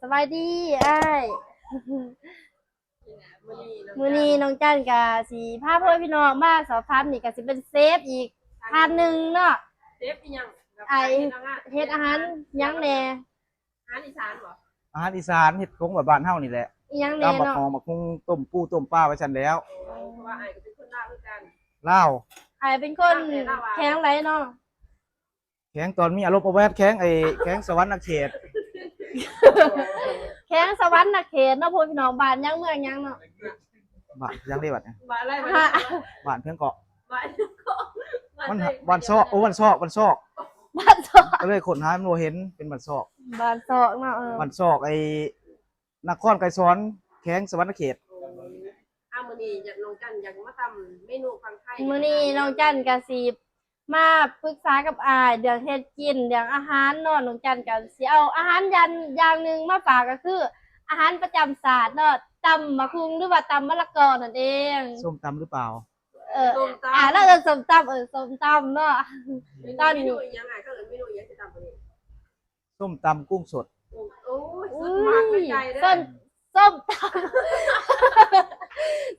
ສະບາຍດີອ້າຍ. ມື້ນີ້ນ້ອງຈັນກະຊິພາພໍ່ແມ່ພີ່ນ້ອງມາສອບຖາມ ນີ້ກະຊິເປັນເຊຟອີກທ່ານໜຶ່ງເນາະ. ເຊຟອີ່ຫຍັງ? ອ້າຍເຮັດອາຫານຫຍັງແດ່? ອາຫານອີສານບໍ? ອາຫານອີສານ ເຮັດຂອງແບບບ້ານເຮົານີ້ແຫຼະ. ອີ່ຫຍັງແດ່ເນາະ? ຕຳບັກຫອມ ບັກຫຸ່ງ ຕົ້ມປູ ຕົ້ມປາ ໄວ້ຊັ້ນແຫຼ້ວ. ເພາະວ່າອ້າຍກະເປັນຄົນລາວຄືກັນ. ລາວ. ອ້າຍເປັນຄົນແຂວງໃດເນາະ? ແຂວງຕອນມີອາລົມອາແວດ ແຂວງໄອ້ ແຂວງສະຫວັນນະເຂດ. ແຂວງສະຫວັນນະເຂດເນາະ ພໍ່ພີ່ນ້ອງ. ບ້ານຫຍັງເມືອງຫຍັງເນາະ? ບ້ານຫຍັງເດ້ບັດນີ້? ບ້ານອະໄລ? ບ້ານຫຍັງເກາະ? ບ້ານຫຍັງເກາະ? ບ້ານ ບ້ານຊອກ. ໂອ້ ບ້ານຊອກ ບ້ານຊອກ. ບ້ານຊອກ. ກະເລີຍຄົ້ນຫາມັນບໍ່ເຫັນ ເປັນບ້ານຊອກ. ບ້ານຊອກເນາະ. ເອີ ບ້ານຊອກໄອ້ ນະຄອນໄກສອນ ແຂວງສະຫວັນນະເຂດ. ອາ ມື້ນີ້ຢາກ ນ້ອງຈັນຢາກມາຕຳເມນູຝັ່ງໄທ. ມື້ນີ້ນ້ອງຈັນກະຊິມາປຶກສາກັບອ້າຍເລື່ອງເຮັດກິນ ເລື່ອງອາຫານເນາະ. ນ້ອງຈັນກະຊິເອົາອາຫານຢ່າງ ຢ່າງໜຶ່ງມາຝາກ ກະຄືອາຫານປະຈຳຊາດເນາະ ຕຳບັກຫຸ່ງ ຫຼືວ່າຕຳມະລະກອຫັ້ນເອງ. ສົ້ມຕຳຫຼືເປົ່າ? ເອີ ສົ້ມຕຳ. ອ່າ ລາວເອີ້ນສົ້ມຕຳ. ເອີ ສົ້ມຕຳເນາະ. ຕອນນີ້ ເມນູອີ່ຫຍັງອ້າຍ? ເຂົາເອີ້ນເມນູອີ່ຫຍັງທີ່ຕຳມື້ນີ້? ສົ້ມຕຳກຸ້ງສົດ. ໂອ້ຍ ສຸດຍອດເລີຍ. ສົ້ມ ສົ້ມຕຳ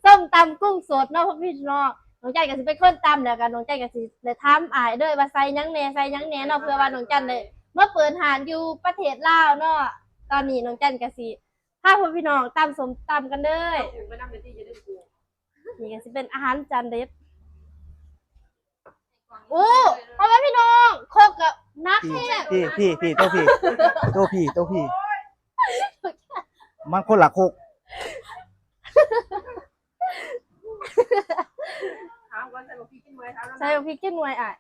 ສົ້ມຕຳກຸ້ງສົດເນາະ ພໍ່ພີ່ນ້ອງ. ນ້ອງຈັນກະຊິເປັນຄົນຕຳ ແລ້ວກະນ້ອງຈັນກະຊິໄດ້ຖາມອ້າຍເດີວ່າໃສ່ຫຍັງແດ່ ໃສ່ຫຍັງແດ່ເນາະ ເພື່ອວ່ານ້ອງຈັນໄດ້ມາເປີດຮ້ານຢູ່ປະເທດລາວເນາະ. ຕອນນີ້ນ້ອງຈັນກະຊິພາພໍ່ພີ່ນ້ອງຕຳສົ້ມຕຳກັນເດີ. ເອົາກຸ້ງໄປນຳເດີ ຢ່າລືມກຸ້ງ. ນີ້ກະຊິເປັນອາຫານຈານເດັດ. ໂອ້ ພໍ່ແມ່ພີ່ນ້ອງ ຄົກກະໜັກແຮງ. ພີ່ ພີ່ ພີ່ ໂຕພີ່ ໂຕພີ່ ໂຕພີ່ ມັນຄົນລະຄົກ. ຖາມກ່ອນ ໃສ່ບັກພິກຈັກໜ່ວຍ? ຖາມນຳ. ໃສ່ບັກພິກຈັກໜ່ວຍອ້າຍ?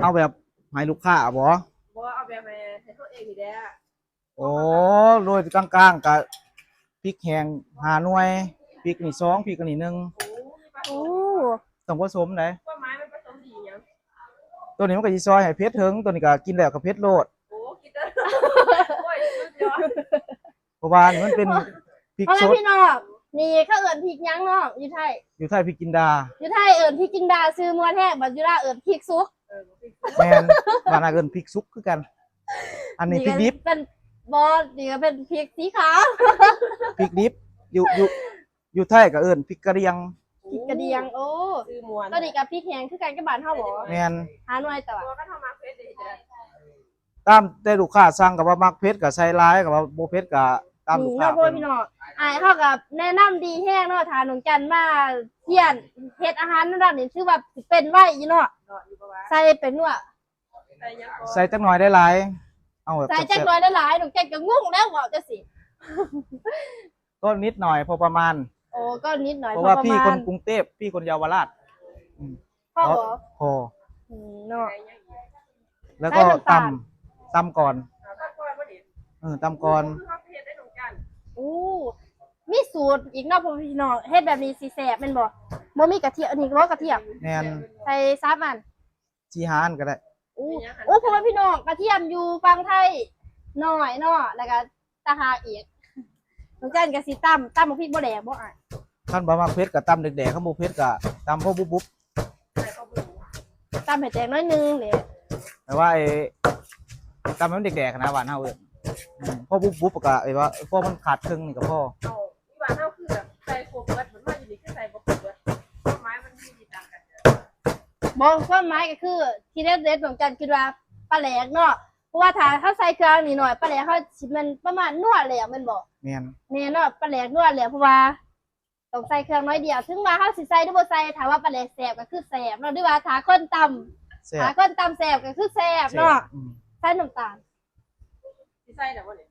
ເອົາແບບໃຫ້ລູກຄ້າບໍ? ບໍ່ ເອົາແບບໃຫ້ ໃຫ້ໂຕເອງນີ້ແຫຼະ. ໂອ້ ໂລຍກາງໆ ກະພິກແຫ້ງຫ້າໜ່ວຍ ພິກນີ້ສອງ ພິກອັນນີ້ໜຶ່ງ. ໂອ້ ຕ້ອງປະສົມໃດ. ຄວາມໝາຍມັນປະສົມດີຫຍັງ? ໂຕນີ້ມັນກະຊິຊ່ອຍໃຫ້ເຜັດເຖິງ ໂຕນີ້ກະກິນແລ້ວກະເຜັດໂລດ. ໂອ້ ກິນແລ້ວ ໂອ້ຍ ສຸດຍອດ. ເພາະວ່ານີ້ມັນເປັນພິກສົດ. ພໍ່ແມ່ພີ່ນ້ອງ ນີ້ເຂົາເອີ້ນພິກຫຍັງນ້ອງ? ຢູ່ໄທ ຢູ່ໄທພິກຈິນດາ. ຢູ່ໄທເອີ້ນພິກຈິນດາ ຊື່ມ່ວນແຮງ. ບັດຢູ່ລາວເອີ້ນພິກສຸກ. ແມ່ນ ບ້ານອ້າຍເອີ້ນພິກສຸກຄືກັນ. ອັນນີ້ພິກດິບ. ເປັນ ບໍ່ ນີ້ກະເປັນພິກສີຂາວ ພິກດິບ. ຢູ່ ຢູ່ ຢູ່ໄທກະເອີ້ນພິກກະດຽງ. ພິກກະດຽງ. ໂອ້ ຊື່ມ່ວນ. ໂຕນີ້ກະພິກແຫ້ງຄືກັນກັບບ້ານເຮົາບໍ? ແມ່ນ. ຫ້າໜ່ວຍ. ແຕ່ວ່າ ຕາມແຕ່ລູກຄ້າສັ່ງ ກະວ່າມັກເຜັດກະໃສ່ຫຼາຍ ກະວ່າບໍ່ເຜັດກະຕາມລູກຄ້າເພິ່ນ. ພີ່ນ້ອງ ອ້າຍເຮົາກະແນະນຳດີແຮງເນາະ. ຖ້ານ້ອງຈັນມາຮຽນເຮັດອາຫານນຳລາວນີ້ ຖືວ່າຊິເປັນໄວຢູ່ເນາະ. ໃສ່ແປ້ງນົວ ໃສ່ຈັກໜ່ອຍໄດ້ຫຼາຍ? ເອົາແບບ ໃສ່ຈັກໜ່ອຍໄດ້ຫຼາຍ? ນ້ອງຈັນກະງົງແລ້ວ ເວົ້າຈັ່ງຊີ້. ກໍນິດໜ່ອຍ ພໍປະມານ. ໂອ້ ກໍນິດໜ່ອຍ ເພາະວ່າພີ່ຄົນກຸງເທບ ພີ່ຄົນເຍົາວະລາດ. ອືມ ພໍບໍ່? ພໍ. ອືມ ເນາະ. ແລ້ວກໍຕຳ ຕຳກ່ອນ. ເອີ ຕຳກ່ອນ. ໂອ້ ມີສູດອີກເນາະ ພໍ່ພີ່ນ້ອງ. ເຮັດແບບນີ້ຊິແຊບແມ່ນບໍ່? ບໍ່ມີກະທຽມ ອັນນີ້ບໍ່ກະທຽມ. ແມ່ນ. ໃສ່ສາມອັນ ສີ່ຫ້າອັນກະໄດ້. ໂອ້ ໂອ້ ພໍ່ແມ່ພີ່ນ້ອງ ກະທຽມຢູ່ຝັ່ງໄທໜ້ອຍເນາະ ແລ້ວກະຕ່າງຫາກອີກ. ນ້ອງຈັນກະຊິຕຳ ຕຳບັກພິກບໍ່ແດກບໍ່ອ້າຍ? ຄັນບໍ່ມັກເຜັດກະຕຳແດກໆ ຄັນບໍ່ເຜັດກະຕຳພໍບຸບໆ. ຕຳໃຫ້ແຕກໜ້ອຍໜຶ່ງເດ. ແຕ່ວ່າໄອ້ ຕຳໃຫ້ມັນແດກໆຫັ້ນນະ ບ້ານເຮົາເອີ້ນ. ອືມ ພໍບຸບໆ ກະໄອ້ວ່າ ພໍມັນຂາດເຄິ່ງນີ້ກະພໍ. ເອົ້າ ຢູ່ບ້ານເຮົາຄືແບບໃສ່ຄົບເບິດ ມັນມາຢູ່ນີ້ຄືໃສ່ບໍ່ຄົບເບິດ. ຄວາມໝາຍມັນມີຕ່າງກັນ. ບໍ່ ຄວາມໝາຍກະຄື ທີເດັດໆ ນ້ອງຈັນຄິດວ່າປາແຫຼກເນາະ. ເພາະວ່າຖ້າເຮົາໃສ່ເຄື່ອງໜ້ອຍໆ ປາແຫຼກເຮົາຊິແມ່ນປະມານນົວແລ້ວແມ່ນບໍ່? ແມ່ນ. ແມ່ນເນາະ ປາແຫຼກນົວແລ້ວ ເພາະວ່າຕ້ອງໃສ່ເຄື່ອງໜ້ອຍດຽວ. ເຖິງວ່າເຮົາຊິໃສ່ຫຼືບໍ່ໃສ່ ຖ້າວ່າປາແຫຼກແຊບກະຄືແຊບເນາະ ຫຼືວ່າຖ້າຄົນຕຳ ແຊບ ຖ້າຄົນຕຳແຊບກະຄືແຊບເນາະ. ອືມ ໃສ່ນ້ຳຕານ. ຊິໃສ່ແລ້ວບໍ່ນີ້?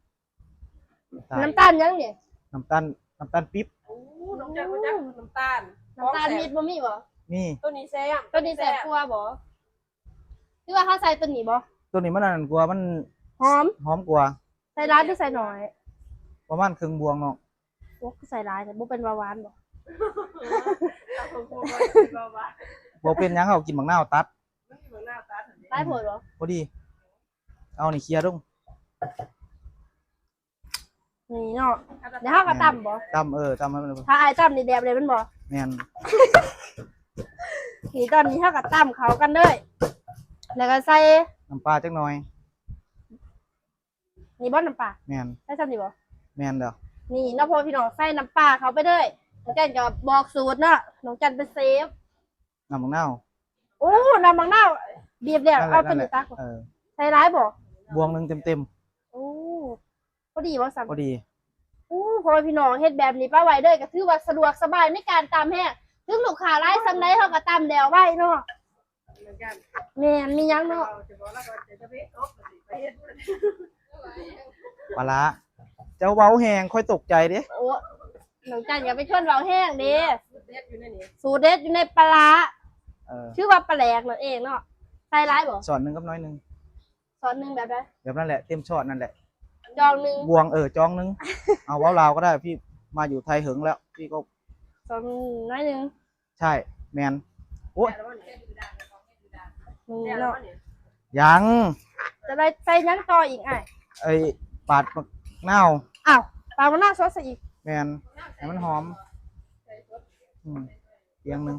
ນ້ຳຕານຫຍັງນີ້? ນ້ຳຕານ ນ້ຳຕານປີບ. ໂອ້ ນ້ອງຈັນຮູ້ຈັກນ້ຳຕານ. ນ້ຳຕານມີດບໍ່ມີບໍ່? ມີ. ໂຕນີ້ແຊບ ໂຕນີ້ແຊບກວ່າບໍ່? ຫຼືວ່າເຮົາໃສ່ໂຕນີ້ບໍ່? ໂຕນີ້ມັນອັນນັ້ນກວ່າ ມັນຫອມ ຫອມກວ່າ. ໃສ່ຫຼາຍຫຼືໃສ່ໜ້ອຍ? ປະມານເຄິ່ງບ່ວງເນາະ. ໂອ້ ຄືໃສ່ຫຼາຍແທ້ ບໍ່ເປັນເບົາຫວານບໍ່? ບໍ່ເປັນຫຍັງ ເຮົາກິນໝາກນາວຕັດ. ມັນມີໝາກນາວຕັດ. ຫຼາຍໂພດບໍ່? ພໍດີ. ເອົານີ້ເຄຍລົງ. ນີ້ເນາະ ແລ້ວເຮົາກະຕຳບໍ່? ຕຳ ເອີ ຕຳໃຫ້ມັນ ຖ້າອ້າຍຕຳນີ້ແດບເລີຍແມ່ນບໍ່? ແມ່ນ. ນີ້ຕອນນີ້ເຮົາກະຕຳເຂົ້າກັນເລີຍ ແລ້ວກະໃສ່ນ້ຳປາຈັກໜ້ອຍ. ນີ້ບໍ່ ນ້ຳປາ? ແມ່ນ. ໃສ່ຊ່ຳນີ້ບໍ່? ແມ່ນແລ້ວ. ນີ້ເນາະ ພໍ່ພີ່ນ້ອງ ໃສ່ນ້ຳປາເຂົ້າໄປເລີຍ. ນ້ອງຈັນກໍບອກສູດເນາະ ນ້ອງຈັນເປັນເຊຟ. ນ້ຳບັກນາວ. ໂອ້ ນ້ຳບັກນາວ ບີບແລ້ວ ເອົາໂຕນີ້ຕັກ. ເອີ ໃສ່ຫຼາຍບໍ່? ບ່ວງໜຶ່ງເຕັມໆ. ໂອ້ ພໍດີບໍ່ຊັ້ນ? ພໍດີ. ໂອ້ ພໍ່ພີ່ນ້ອງ ເຮັດແບບນີ້ປະໄວ້ເລີຍ ກໍຖືວ່າສະດວກສະບາຍໃນການຕຳແຮງ ເຖິງລູກຄ້າຫຼາຍສ່ຳໃດ ເຮົາກໍຕຳແລ້ວໄວເນາະ. ແມ່ນ ມີຫຍັງເນາະ? ປາຫຼ້າ. ເຈົ້າເວົ້າແຮງ ຂ້ອຍຕົກໃຈເດ້. ໂອ້ ນ້ອງຈັນກໍເປັນຄົນເວົ້າແຮງເດ້. ສູດເດັດຢູ່ໃນນີ້ ສູດເດັດຢູ່ໃນປາຫຼ້າ. ເອີ ຖືວ່າປາແຫຼກນັ້ນເອງເນາະ. ໃສ່ຫຼາຍບໍ່? ຊ້ອນໜຶ່ງກັບໜ້ອຍໜຶ່ງ. ຊ້ອນໜຶ່ງແບບໃດ? ແບບນັ້ນແຫຼະ ເຕັມຊ້ອນນັ້ນແຫຼະ. ຈອງໜຶ່ງ ບ່ວງ. ເອີ ຈອງໜຶ່ງ. ເອົາ ເວົ້າລາວກໍໄດ້ ພີ່ມາຢູ່ໄທເຫິງແລ້ວ ພີ່ກໍ ຊ້ອນໜຶ່ງ ໜ້ອຍໜຶ່ງ. ໃຊ່ ແມ່ນ. ໂອ້ຍ ນີ້ເນາະ. ຍັງ. ຈະໄດ້ໃສ່ຫຍັງຕໍ່ອີກອ້າຍ? ໄອ້ປາດໝາກນາວ. ອ້າວ ປາດໝາກນາວສົດຊະອີກ. ແມ່ນ ໃຫ້ມັນຫອມ. ອືມ ພຽງໜຶ່ງ.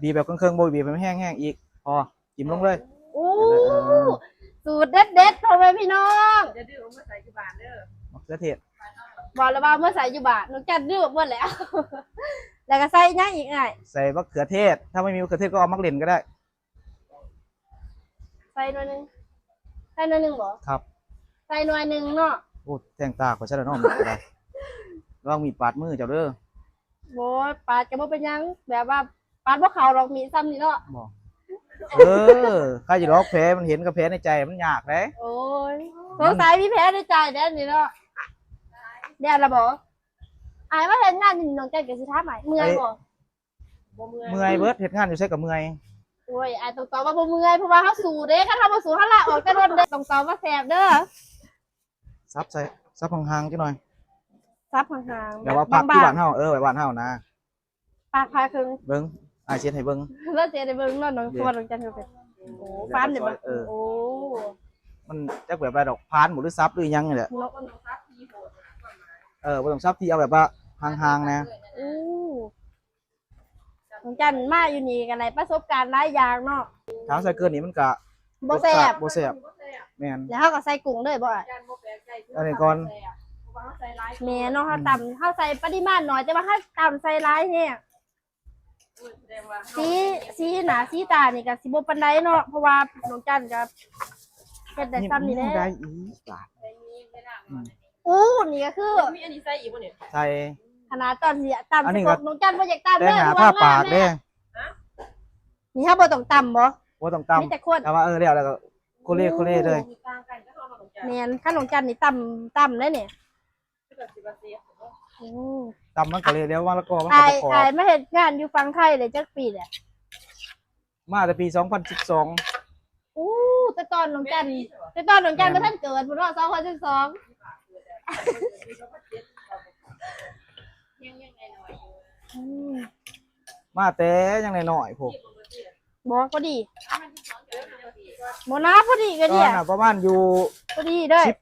ບີບແບບເຄິ່ງໆ ບໍ່ບີບໃຫ້ມັນແຫ້ງໆອີກ. ພໍ ຈິ້ມລົງເລີຍ. ໂອ້ ເອີ ສູດເດັດໆ ພໍ່ແມ່ພີ່ນ້ອງ. ຢ່າລືມເອົາມາໃສ່ຢູ່ບ້ານເດີ ມະເຂືອເທດ. ບອກແລ້ວວ່າເອົາມາໃສ່ຢູ່ບ້ານ ນ້ອງຈັນລືມເບິດແລ້ວ. ແລ້ວກໍໃສ່ຫຍັງອີກອ້າຍ? ໃສ່ມະເຂືອເທດ. ຖ້າໄມ່ມີມະເຂືອເທດກໍເອົາໝາກເລັ່ນກໍໄດ້. ໃສ່ໜ້ອຍໜຶ່ງ. ໃສ່ໜ້ອຍໜຶ່ງບໍ່? ຄັບ. ໃສ່ໜ້ອຍໜຶ່ງເນາະ. ໂອ້ ແທງຕາຂ້ອຍຊະແລ້ວເນາະ ມີດກໍໄດ້. ລະວັງມີດບາດມືເຈົ້າເດີ. ບໍ່ ບາດກໍບໍ່ເປັນຫຍັງ ແບບວ່າບາດບໍ່ເຂົ້າດອກ ມີດຊ່ຳນີ້ເນາະ. ບໍ່ ເອີ ໃຄຢູ່ດອກ ແຜມັນເຫັນກັບແຜໃນໃຈມັນຍາກເດ້. ໂອ້ຍ ສົງໄສມີແຜໃນໃຈແດ່ນີ້ເນາະ. ແລ້ວລະບໍ່? ອ້າຍມາເຮັດງານນີ້ ນ້ອງຈັນກໍຊິຖາມອ້າຍ ເມື່ອຍບໍ່? ເມື່ອຍເບິດ ເຮັດງານຢູ່ໃສກໍເມື່ອຍ. ໂອ້ຍ ອ້າຍຕ້ອງຕອບວ່າບໍ່ເມື່ອຍ ເພາະວ່າເຮົາສູ້ເດ້ ຄັນເຮົາບໍ່ສູ້ເຮົາລາອອກແຕ່ດົນເດ້. ຕ້ອງຕອບວ່າແຊບເດີ. ສັບໃສ່ ສັບຫ່າງໆຈັກໜ່ອຍ. ສັບຫ່າງໆ ແບບວ່າ ແບບບາງໆ ພັກຄືບ້ານເຮົາ. ເອີ ແບບບ້ານເຮົານະ. ປາກຜ່າເຄິ່ງ. ເບິ່ງ ອ້າຍເຊັດໃຫ້ເບິ່ງ. ລາວເຊັດໃຫ້ເບິ່ງເນາະ ນ້ອງ ເດ້ ເພາະວ່ານ້ອງຈັນເພິ່ນເປັນ ໂອ້ ຟັນເດ້ບໍ່? ເອີ ມັນຈັກແບບໃດດອກ ຜ່ານບໍ່ ຫຼືສັບ ຫຼືຫຍັງນີ້ແຫຼະເນາະ. ເອີ ບໍ່ຕ້ອງສັບທີ່ ເອົາແບບວ່າຫ່າງໆນະ. ໂອ້ ນ້ອງຈັນມາຢູ່ນີ້ກໍໄດ້ປະສົບການຫຼາຍຢ່າງເນາະ. ຖ້າໃສ່ເກີນນີ້ມັນກະບໍ່ແຊບ ບໍ່ແຊບ. ແມ່ນ. ແລ້ວເຮົາກໍໃສ່ກຸ້ງເລີຍບໍ່? ອັນນີ້ກ່ອນ. ແມ່ນເນາະ ເຮົາຕຳ ເຮົາໃສ່ປະລິມານໜ້ອຍ ແຕ່ວ່າເຮົາຕຳໃສ່ຫຼາຍແຮງ. ສີ ສີໜ້າສີຕານີ້ກໍຊິບໍ່ປານໃດເນາະ ເພາະວ່ານ້ອງຈັນກໍເຮັດໄດ້ຊ່ຳນີ້ແຫຼະ. ໄດ້ອີກບາດ. ອືມ ໂອ້ ນີ້ກໍຄື ມີອັນນີ້ໃສ່ອີກບໍ່ນີ້? ໃສ່. ຂະໜາດຕອນຊິຕຳ ອັນນີ້ກໍ ນ້ອງຈັນບໍ່ຢາກຕຳເດີ ແຕ່ງໜ້າ ເພາະວ່າ ທາປາກເດ້. ນີ້ເຮົາບໍ່ຕ້ອງຕຳບໍ່? ບໍ່ຕ້ອງຕຳ ມີແຕ່ຄົນ ແຕ່ວ່າ ເອີ ແລ້ວ ແລ້ວກໍໂຄເລ ໂຄເລເລີຍ. ແມ່ນ ຄັນນ້ອງຈັນນີ້ຕຳ ຕຳເດ້ນີ້. ອືມ ຕຳມັນກໍເລະແລ້ວ ມະລະກອ ມັນກໍບໍ່ຂອບ. ອ້າຍ ອ້າຍມາເຮັດງານຢູ່ຝັ່ງໄທໄດ້ຈັກປີແລ້ວ? ມາແຕ່ປີສອງພັນສິບສອງ. ໂອ້ ແຕ່ຕອນນ້ອງຈັນ ແມ່ນ ແຕ່ຕອນນ້ອງຈັນ ແມ່ນ ບໍ່ທັນເກີດພຸ້ນເນາະ ສອງພັນສິບສອງ. ອືມ ມາແຕ່ຍັງນ້ອຍໆພຸ້ນ. ບໍ່ ພໍດີ ບໍ່ນາ ພໍດີກໍດີ ເອີ ນະ ປະມານຢູ່ ພໍດີເດີ ສິບ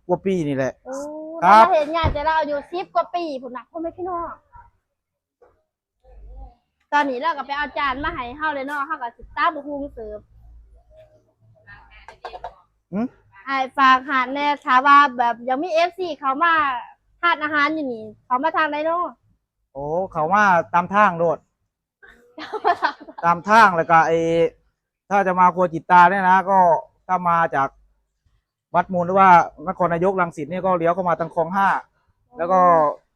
ກວ່າປີນີ້ແຫຼະ. ໂອ້ ຄັບ ລາວເຮັດງານແຕ່ລາວອາຍຸສິບກວ່າປີພຸ້ນນະ ພໍ່ແມ່ພີ່ນ້ອງ. ຕອນນີ້ລາວກໍໄປເອົາຈານມາໃຫ້ເຮົາແລ້ວເນາະ ເຮົາກໍຊິຕຳບັກຫຸ່ງເສີບ. ຫຶ? ອ້າຍຝາກຮ້ານແດ່ ຖ້າວ່າແບບຢາກມີເອັຟຊີເຂົ້າມາທານອາຫານຢູ່ນີ້ ເຂົ້າມາທາງໃດເນາະ? ໂອ້ ເຂົ້າມາຕາມທາງໂລດ ຕາມທາງ ແລ້ວກໍໄອ້ ຖ້າຈະມາຄົວຈິດຕາເນຍນະ ກໍຖ້າມາຈາກວັດມູນ ຫຼືວ່ານະຄອນນາຍົກລັງສິດນີ້ ກໍລ້ຽວເຂົ້າມາທາງຄອງຫ້າ ແລ້ວກໍ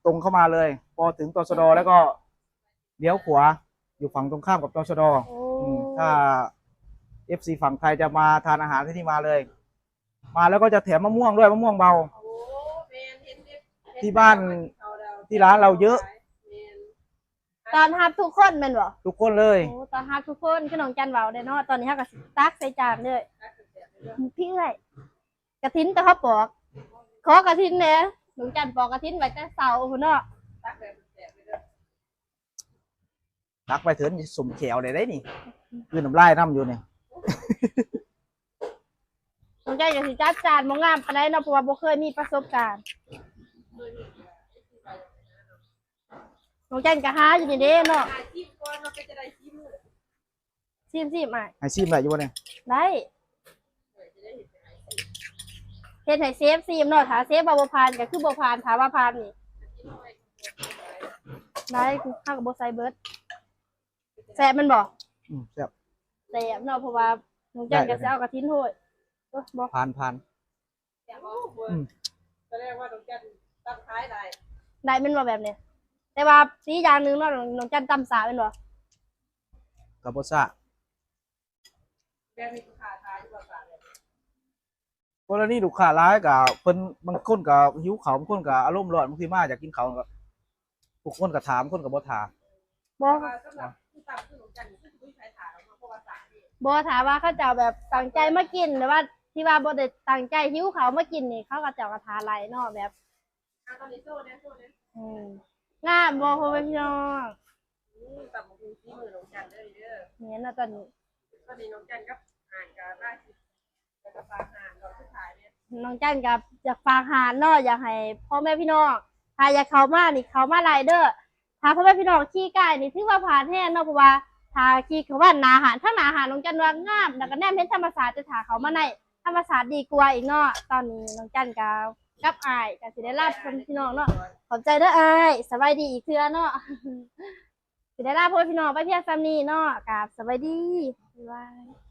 ຕົງເຂົ້າມາເລີຍ ພໍເຖິງ ຕຊດ ແລ້ວກໍລ້ຽວຂວາ ຢູ່ຝັ່ງຕົງຂ້າມກັບ ຕຊດ. ໂອ້ ອືມ ຖ້າເອັຟຊີຝັ່ງໄທຈະມາທານອາຫານທີ່ນີ້ ມາເລີຍ. ມາແລ້ວກໍຈະແຖມມະມ່ວງດ້ວຍ ມະມ່ວງເບົາ. ໂອ້ ແມ່ນ ເຫັນເດັກ ທີ່ບ້ານ ທີ່ຮ້ານເຮົາເຍີະ. ແມ່ນ ຕ້ອນຮັບທຸກຄົນແມ່ນບໍ່? ທຸກຄົນເລີຍ. ໂອ້ ຕ້ອນຮັບທຸກຄົນ ຄືນ້ອງຈັນເວົ້າເດ້ເນາະ. ຕອນນີ້ເຮົາກໍຊິຕັກໃສ່ຈານເລີຍ. ພີ່ເອື້ອຍ ກະຖິນແຕ່ເຮົາປອກ ຂໍກະຖິນແດ່. ນ້ອງຈັນປອກກະຖິນໄວ້ແຕ່ເຊົ້າພຸ້ນເນາະ. ຕັກໄປເຖິງສົມແຂວໄດ້ໄດ໋ນີ້ ຄືນນ້ຳລາຍນຳຢູ່ນີ້. ນ້ອງຈັນກໍຊິຈັດຈານບໍ່ງາມປານໃດເນາະ ເພາະວ່າບໍ່ເຄີຍມີປະສົບການ. ນ້ອງຈັນກໍຫາຢູ່ນີ້ເດ້ເນາະ. ຊີມ ຊີມອ້າຍ ໃຫ້ຊີມໄດ້ຢູ່ບໍ່ນີ້? ໄດ້. ເຮັດໃຫ້ເຊຟຊີມເນາະ ຖ້າເຊຟວ່າບໍ່ຜ່ານກໍຄືບໍ່ຜ່ານ ຖ້າວ່າຜ່ານນີ້ ໄດ້ ເຮົາກໍບໍ່ໃສ່ເບິດ. ແຊບແມ່ນບໍ່? ອືມ ແຊບ ແຊບເນາະ ເພາະວ່ານ້ອງຈັນກໍຊິເອົາກະຖິນໂຮຍ ເອີ ບໍ່ ຜ່ານ ຜ່ານ ອືມ ສະແດງວ່ານ້ອງຈັນຕຳຂາຍໄດ້ ໄດ້ແມ່ນບໍ່ແບບນີ້? ແຕ່ວ່າດີຢ່າງໜຶ່ງເນາະ ນ້ອງຈັນຕຳຊ້າແມ່ນບໍ່? ກໍບໍ່ຊ້າ ແບບນີ້ລູກຄ້າຂາຍຢູ່ບໍ່? ກໍລະນີລູກຄ້າຫຼາຍ ກໍເພິ່ນ ບາງຄົນກໍຫິວເຂົ້າ ບາງຄົນກໍອາລົມຮ້ອນ ບາງທີມາຢາກກິນເຂົ້າ ກໍ ບາງຄົນກໍຖາມ ບາງຄົນກໍບໍ່ຖາມ. ບໍ່ ແຕ່ວ່າສຳລັບຜູ້ຕຳຄືນ້ອງຈັນນີ້ ຄືຊິບໍ່ມີໃຜຖາມເນາະ ເພາະວ່າສາຍນີ້ ບໍ່ ຖ້າວ່າເຂົາເຈົ້າແບບຕັ້ງໃຈມາກິນ ຫຼືວ່າທີ່ວ່າບໍ່ໄດ້ຕັ້ງໃຈຫິວເຂົ້າມາກິນນີ້ ເຂົາເຈົ້າກໍຖ້າໄຫຼເນາະ ແບບ ອ່າ ຕອນນີ້ໂຊແດ່ ໂຊແດ່ ອືມ ງາມບໍ່ ພໍ່ແມ່ພີ່ນ້ອງ? ອືມ ຕຳບັກຫຸ່ງຝີມືນ້ອງຈັນເດີ ເດີ ແມ່ນເນາະ ຕອນນີ້ ຕອນນີ້ນ້ອງຈັນກັບ ອ່າ ກໍລາຊິ ນ້ອງຈັນກໍຢາກຝາກຮ້ານເນາະ ຢາກໃຫ້ພໍ່ແມ່ພີ່ນ້ອງ ຖ້າຢາກເຂົ້າມານີ້ເຂົ້າມາໄດ້ເດີ. ຖ້າພໍ່ແມ່ພີ່ນ້ອງຂີ່ກາຍນີ້ຖືວ່າຜ່ານແຮງເນາະ ເພາະວ່າຖ້າຂີ່ເຂົ້າມາໜ້າຮ້ານ ທາງໜ້າຮ້ານນ້ອງຈັນວ່າງາມ ແລ້ວກໍແນມເຫັນທຳມະຊາດ ແຕ່ຖ້າເຂົ້າມາໃນທຳມະຊາດດີກວ່າອີກເນາະ. ຕອນນີ້ນ້ອງຈັນກໍກັບອ້າຍກໍຊິໄດ້ລາພໍ່ແມ່ພີ່ນ້ອງເນາະ. ຂອບໃຈເດີອ້າຍ ສະບາຍດີອີກເທື່ອເນາະ. ຊິໄດ້ລາພໍ່ແມ່ພີ່ນ້ອງໄປພຽງສ່ຳນີ້ເນາະ ກາບສະບາຍດີ ບາຍບາຍ.